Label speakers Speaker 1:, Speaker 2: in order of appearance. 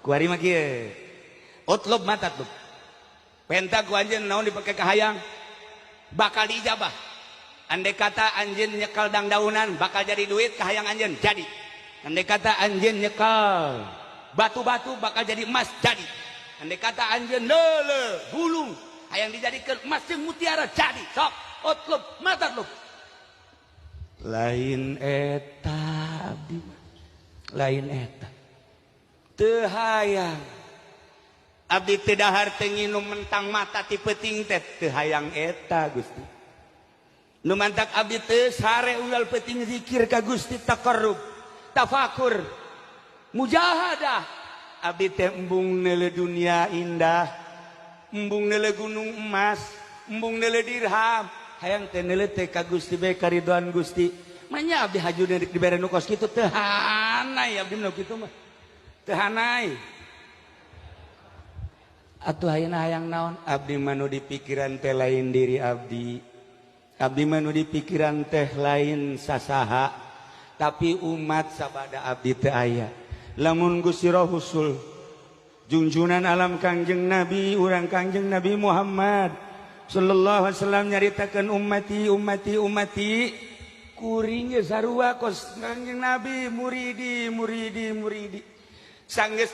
Speaker 1: Kuari mah kieu. Utlub ma tatlub. Penta ku anjeun naon dipake kahayang bakal diijabah. Andai kata anjeun nyekal dangdaunan bakal jadi duit kahayang anjeun, jadi. Andai kata anjeun nyekal batu-batu bakal jadi emas, jadi. Andai kata anjeun neuleu gulung hayang dijadikan emas jeung mutiara, jadi. Sok utlub ma tatlub. Lain eta abdi mah. Lain eta. Teu hayang. Abdi teu dahar, teu nginum mentang mata ti peuting teh, teu hayang eta, Gusti. Nu mantak abdi teu sare unggal peuting zikir ka Gusti, taqarrub, tafakur, mujahadah. Abdi teh embung neuleu dunia indah, embung neuleu gunung emas, embung neuleu dirham. Hayang teh neuleu teh ka Gusti bae, karidoan Gusti. Manya abdi haju dibere nu kos kitu, teu hanai abdi nu kitu mah. Teu hanai. Atuh ayeuna hayang naon? Abdi mah nu dipikiran teh lain diri abdi. Abdi mah nu dipikiran teh lain sasaha, tapi umat sabada abdi teu aya. Lamun Gusti Rasul, junjunan alam, Kangjeng Nabi urang, Kangjeng Nabi Muhammad sallallahu alaihi wasallam nyaritakeun ummati, ummati, ummati, kuring ge sarua kos Kangjeng Nabi, muridi, muridi, muridi. Sanggeus.